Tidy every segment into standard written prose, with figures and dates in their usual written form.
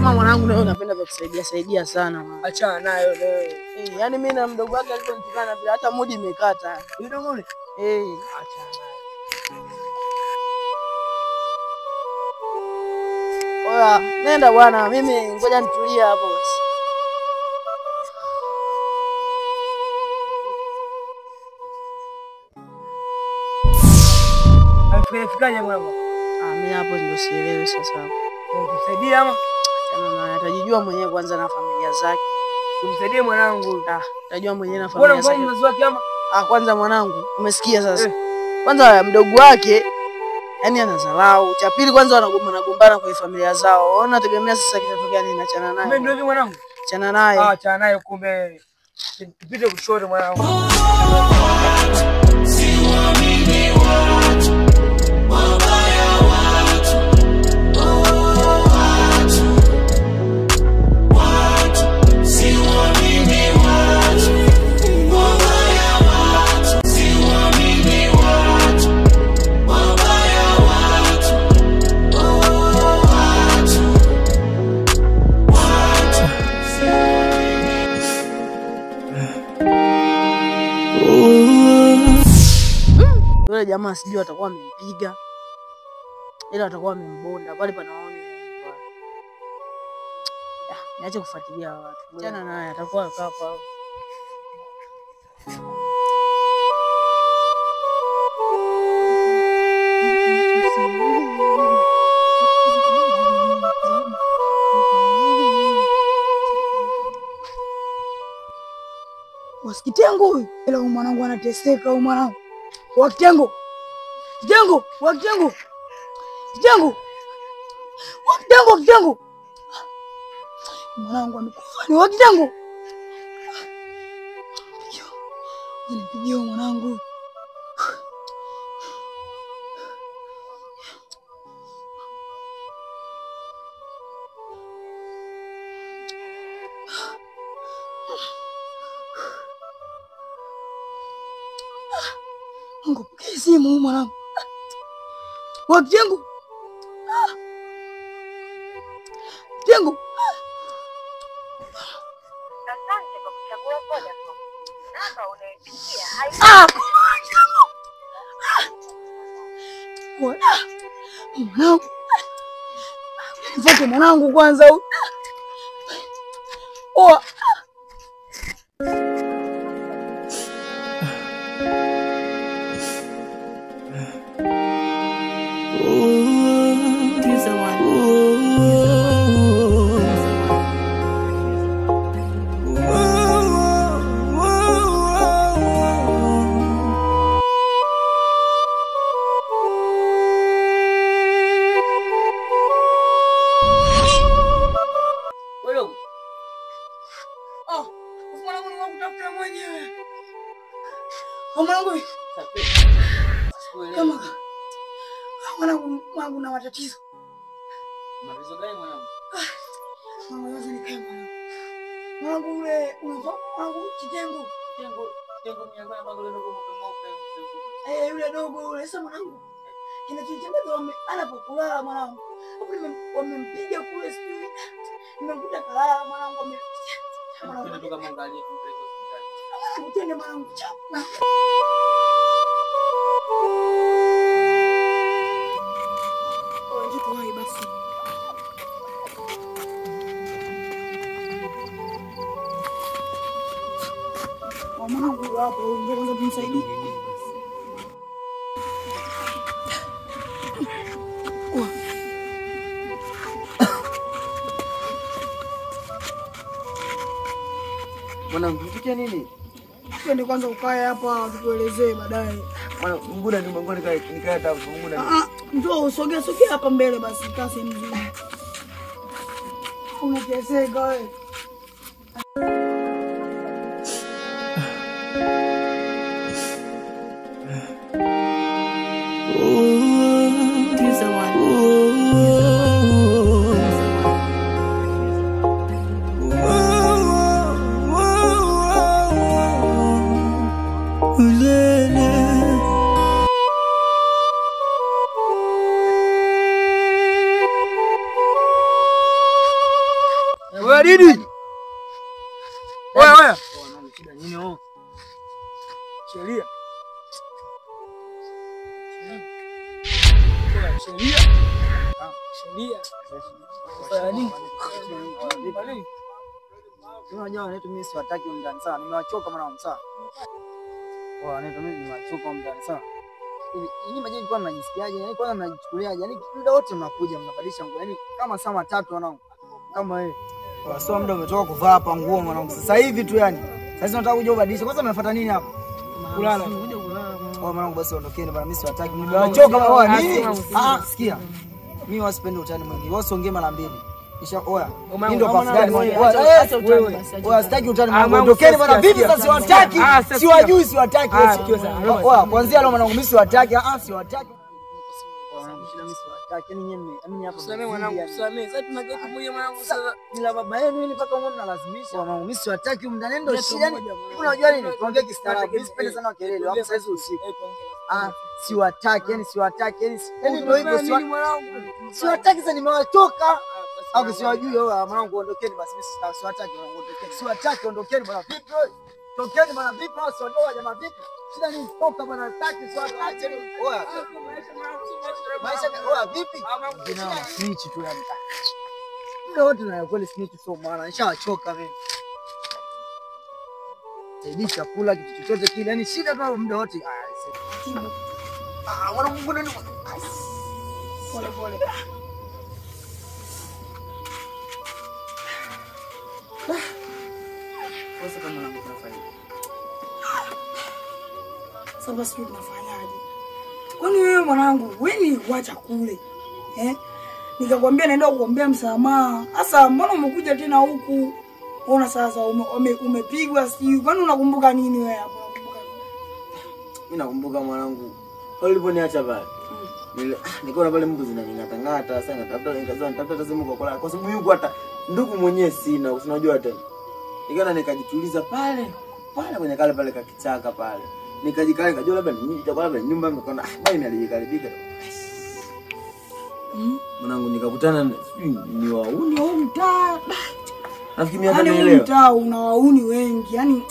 Kama mwanangu nawe unapenda vya kusaidia saidia sana mwana. Achana nayo leo. Yaani mimi na mdogo wake aliponitukana vile hata mudi imekata. Yule dogo yule? Achana nayo. Oya, nenda bwana, mimi ngoja nitulie hapo basi. Fikaje mwanangu? Ah, mimi hapo ndio sielewi sasa. Umsaidie ama? Achana naye, atajijua mwenyewe kwanza na familia zake. Umsaidie mwanangu. Ah, atajua mwenyewe na familia zake. Mbona mzazi wake ama? Ah, kwanza mwanangu, umesikia sasa? Kwanza mdogo wake yani anadharau. Cha pili kwanza wanagombana kwa familia zao. Ona tegemea sasa kitatokea nini? Achana naye. Mimi ndio hivi mwanangu. Achana naye. Ah, achana naye kumbe. Tupite kushoto mwanangu. Yule jamaa sijui atakuwa amempiga ila atakuwa amembonda pale panaona. Niache kufuatilia watu. Achana naye atakuwa kafa. Wasikitengo huyu. Ila mwanangu anateseka huyu mwanangu. Wakitengo. Kitengo, wakitengo. Kitengo. Wakitengo, kitengo. Mwanangu amekufa ni wakitengo. Nipigie mwanangu. Mungu, pokea simu mwanangu. Wakitengo. Kitengo. Asante kwa kuchagua Vodacom. Namba unayopigia Mwanangu. Nifuate mwanangu kwanza huyu. Oh. Mwanangu na matatizo. Matatizo gani mwanangu? Mwanangu yote nikae mwanangu. Mwanangu ule mwanangu kitengo. Kitengo mnyango na mwanangu dogo mweupe. Yule dogo yule sasa mwanangu. Kinachochangaza anapokulala mwanangu. Hapo wamempiga kule sijui. Nimemkuta kalala mwanangu ame. Mwanangu tunatoka mwangalie tumpeleke hospitali. Mwanangu twende mwanangu chapa. Basi. Mwanangu hapo ndio kwanza tumsaidie. Mwanangu ukitia nini? Twende kwanza ukae hapa tukuelezee baadaye. Mwanangu nguna ni mwanangu nikae hata nguna. Ah, njoo usogee sogea hapa mbele basi kaa sehemu nzuri. Unateseka wewe. Oya Didi. Oya oya. Shida nini wewe? Sheria. Sheria. Sheria. Sasa nini? Unajua wanaitwa mimi siwataki mndani sana. Nimewachoka mwanangu sana. Wanaitwa mimi nimewachoka mndani sana. Hivi nyinyi maji kwa mnajisikiaje? Yaani kwanza mnajichukuliaje? Yaani muda wote mnakuja mnabadilisha nguo. Yaani kama saa matatu mwanangu. Kama wewe. Sio muda umetoka kuvaa hapa nguo mwanangu. Sasa hivi tu yani. Sasa nataka kuja ubadilishe. Kwanza mnafuata nini hapa? Kulala. Kuja kulala. Kwa mwanangu basi ondokeni bana, mimi siwataki. Nimewachoka bwana. Nini? Ah, sikia. Mimi wasipendi utani mwingi. Wasiongee mara mbili. Kisha oya. Mimi ndo pafu gani mwanangu? Acha utani basi. Oya, sitaki utani mwanangu. Ondokeni bana. Vipi sasa siwataki? Siwajui siwataki. Oya, kuanzia leo mwanangu mimi siwataki. Ah, siwataki. Mwanangu shida mimi siwataki. Yaani nyinyi mimi hapa. Tusamee mwanangu, tusamee. Sasa tunaketi mmoja mwanangu sasa. Bila baba yenu ili mpaka muone mnalazimisha. Mwanangu mimi siwataki mndani ndio shida. Yaani unajua nini? Tuongee kistaarabu. Mimi sipendi sana kelele. Hapo sasa usiku. Ah, siwataki, yani siwataki. Yaani ndio hivyo siwataki sasa nimewachoka. Au siwajui wewe mwanangu ondokeni basi mimi siwataki mwanangu ondokeni. Siwataki ondokeni bwana vipi wewe? Tokeni bwana vipi au siwadoa jamaa vipi? Shida nini? Toka bwana sitaki siwataki. Oya. Maisha oya vipi? Jina snitch tu yani. Muda wote na kweli snitch sio maana nishawachoka mimi. Saidi chakula kitu chochote kile yani shida tu muda wote. Ah, mwanangu mbona ni pole pole. Sasa kama mwanangu tunafanya. Sasa sijui tunafanyaje. Kwani wewe mwanangu, wewe ni kuacha kule. Eh? Nikakwambia naenda kukuombea msamaha. Sasa mbona umekuja tena huku? Ona sasa umepigwa sijui. Kwani unakumbuka nini wewe hapo? Unakumbuka nini? Mimi nakumbuka mwanangu. Pale uliponiacha pale. Nikaona pale mbu zinaning'ata-ng'ata sana. Natafuta nikazana, natafuta sehemu kwa kulala. Kwa sababu yuko hata ndugu mwenyewe sina, unajua tena. Nikaona nikajituliza pale pale kwenye kale pale kakichaka pale. Nikajikaa nikajua labda ni itakuwa labda nyumba nikaona ah bwana imeharibika. Mwanangu nikakutana sijui ni wauni au mtaa. Nafikiri mimi hata nielewa. Yaani mtaa una wauni wengi. Yaani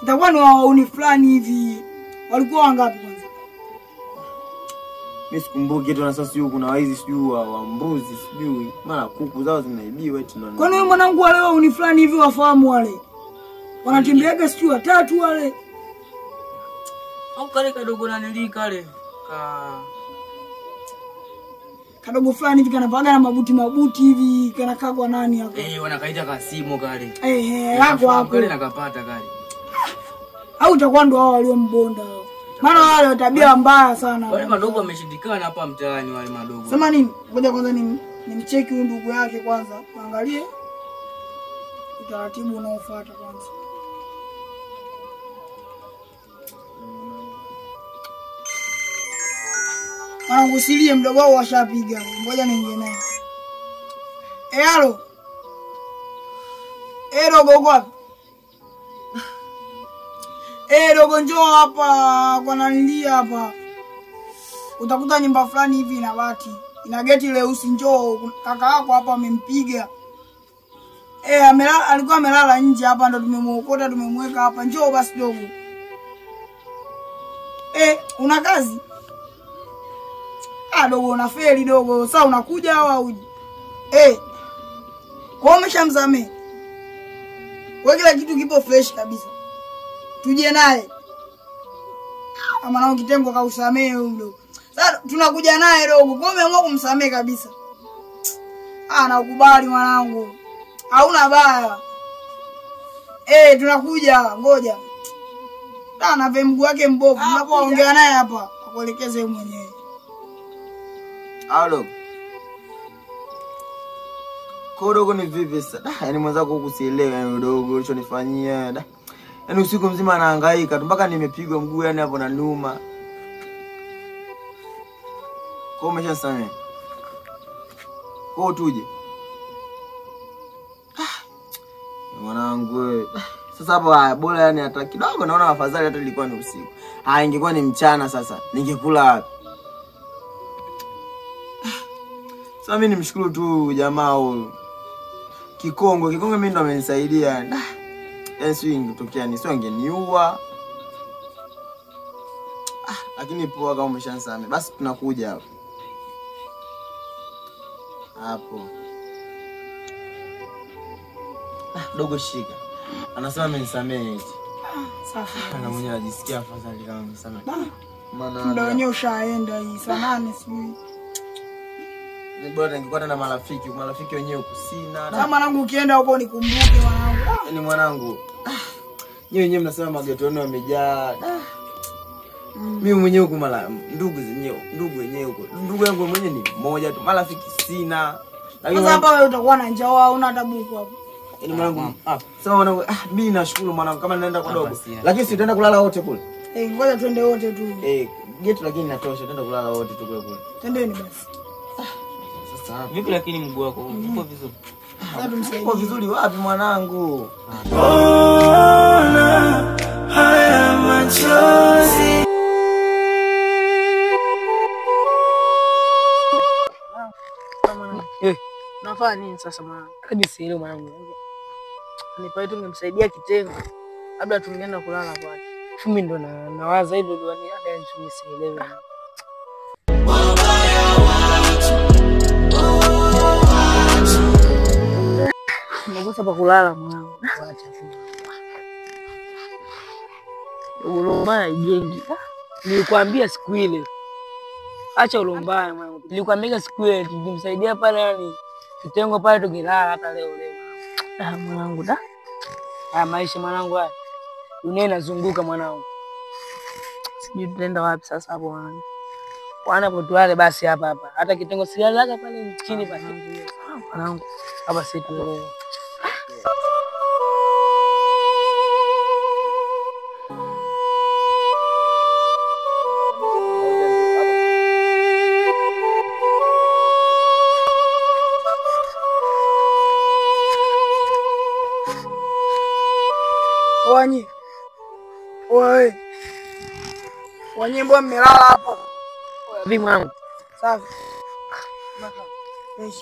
itakuwa ni wauni fulani hivi. Walikuwa wangapi kwanza? Mimi sikumbuki tu na sasa sijui kuna waizi sijui wa mbuzi sijui mara kuku zao zinaibiwa eti na. Kwani wewe mwanangu wale wauni fulani hivi wafahamu wale? Wanatembeaga sijui watatu wale. Au kale kadogo na nili kale ka kadogo fulani hivi kanavaga na mabuti mabuti hivi kanakaa kwa nani hapo? Eh, wanakaita kasimu kale. Eh, hapo hapo. Kale nakapata kale. Au utakuwa ndo hao waliombonda hao. Maana wale tabia mbaya sana. Wale madogo wameshindikana hapa mtaani wale madogo. Sema nini? Ngoja kwanza nimcheki huyu ndugu yake kwanza. Angalie utaratibu unaofuata kwanza. Mwanangu usilie mdogo wao washapiga. Ngoja niingie naye. Eh, halo. Eh, dogo uko wapi? Eh, dogo njoo hapa kwa nanilia hapa. Utakuta nyumba fulani hivi ina bati. Ina geti leusi, njoo kaka yako hapa amempiga. Eh, amelala, alikuwa amelala nje hapa ndo tumemuokota tumemweka hapa. Njoo basi dogo. Eh, una kazi? Ah, dogo unafeli dogo. Sasa unakuja au hauji? Eh. Kwa umeshamsamee. Kwa kila kitu kipo fresh kabisa. Tuje naye. Kama nao kitengo kausamee huyu mdogo. Sasa tunakuja naye dogo. Kwa umeamua kumsamee kabisa. Ah, nakubali mwanangu. Hauna baya. Eh, tunakuja, ngoja. Na mguu wake mbovu. Unapoongea naye hapa, akuelekeze yeye mwenyewe. Halo. Kwa dogo ni vipi sasa? Yaani mwenzako huku sielewi yani dogo ulichonifanyia. Yaani usiku mzima anahangaika tu mpaka nimepigwa mguu yani hapo na numa. Kwa umeshasamehe. Kwa tuje. Mwanangu wewe. Sasa hapo bora yani hata kidogo naona afadhali hata ilikuwa ni usiku. Ah, ingekuwa ni mchana sasa ningekula wapi? Sasa mimi nimshukuru tu jamaa huyu. Kikongo, Kikongo mimi ndo amenisaidia. Yaani sio ingetokea ni sio angeniua. Lakini poa kama umeshanisamehe. Basi tunakuja hapo. Hapo. Dogo shika. Anasema amenisamehe eti. Safi. Na mwenyewe anajisikia afadhali kama amenisamehe. Maana ndio wenyewe ushaenda hii saa 8 sijui. Ni bora ningekuwa na marafiki, marafiki wenyewe kusina. Sasa mwanangu ukienda huko nikumbuke mwanangu. Yaani mwanangu. Nyinyi wenyewe mnasema mageto yenu yamejaa. Mimi mwenyewe huko mara ndugu zenyewe, ndugu wenyewe huko. Ndugu yangu mwenyewe ni mmoja tu, marafiki sina. Lakini sasa hapa wewe utakuwa na njaa au una tabu hapo? Yaani mwanangu, sasa mwanangu, mimi nashukuru mwanangu kama ninaenda kwa dogo. Lakini si tutaenda kulala wote kule. Ngoja twende wote tu. Geto lakini inatosha, tutaenda kulala wote tu kule kule. Twendeni basi. Sasa vipi lakini mguu wako uko vizuri? Uko vizuri wapi mwanangu? Ona haya machozi. Nafanya nini sasa mwanangu? Hadi sielewi mwanangu. Nipae tungemsaidia kitengo. Labda tungeenda kulala kwake. Mimi ndo nawaza hivyo ndio hata mimi sielewi. Nakosa pa kulala mwanangu. Acha tu. Ulombaya ijengi. Nilikwambia siku ile. Acha ulombaya mwanangu. Nilikwambia siku ile tukimsaidia pale yani kitengo pale tukilala hata leo leo. Mwanangu da. Haya maisha mwanangu haya. Dunia inazunguka mwanangu. Sijui tutaenda wapi sasa hapo mwanangu. Wana potuale basi hapa hapa. Hata kitengo silalaga pale chini pale. Mwanangu hapa si tuelewe. Wanyi. Oe. Wanyi mbona mmelala hapo? Vipi mwanangu? Safi.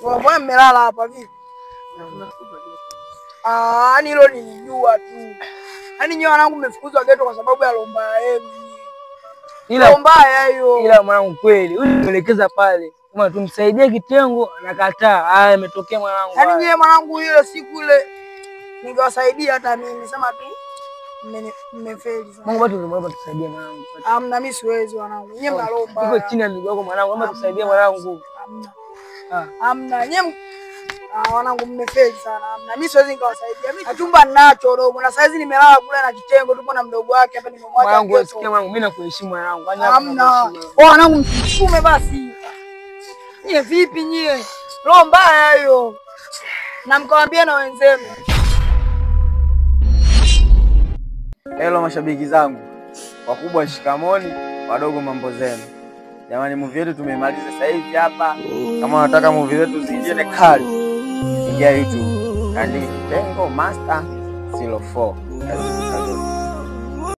Mbona mmelala hapa vipi? Yaani hilo nilijua tu. Yaani nyoa wanangu mmefukuzwa geto kwa sababu ya lomba yenu. Ila lomba hiyo. Ila mwanangu kweli, huyu nimelekeza pale. Kama tumsaidie kitengo anakataa. Haya imetokea mwanangu. Yaani nyewe mwanangu ile siku ile ningewasaidia hata mimi, sema tu mmefeli sana. Mungu bado tunaomba tusaidie mwanangu. Hamna, mimi siwezi mwanangu. Nyewe mnalomba. Niko chini ya miguu yako mwanangu, naomba tusaidie mwanangu. Hamna. Hamna. Nyewe wanangu mmefeli sana. Hamna. Mimi siwezi nikawasaidia. Mimi chumba ninacho dogo na saizi nimelala kule na kitengo tupo na mdogo wake hapa nimemwacha. Mwanangu sikia mwanangu, mimi nakuheshimu mwanangu. Hamna. Wanangu msisukume basi. Nyie vipi nyie? Roho mbaya hiyo. Na mkawaambia na wenzenu. Hello mashabiki zangu. Wakubwa shikamoni, wadogo mambo zenu. Jamani movie yetu tumemaliza sasa hivi hapa. Kama unataka movie zetu zingine kali, ingia YouTube. Andika Kitengo Master 04.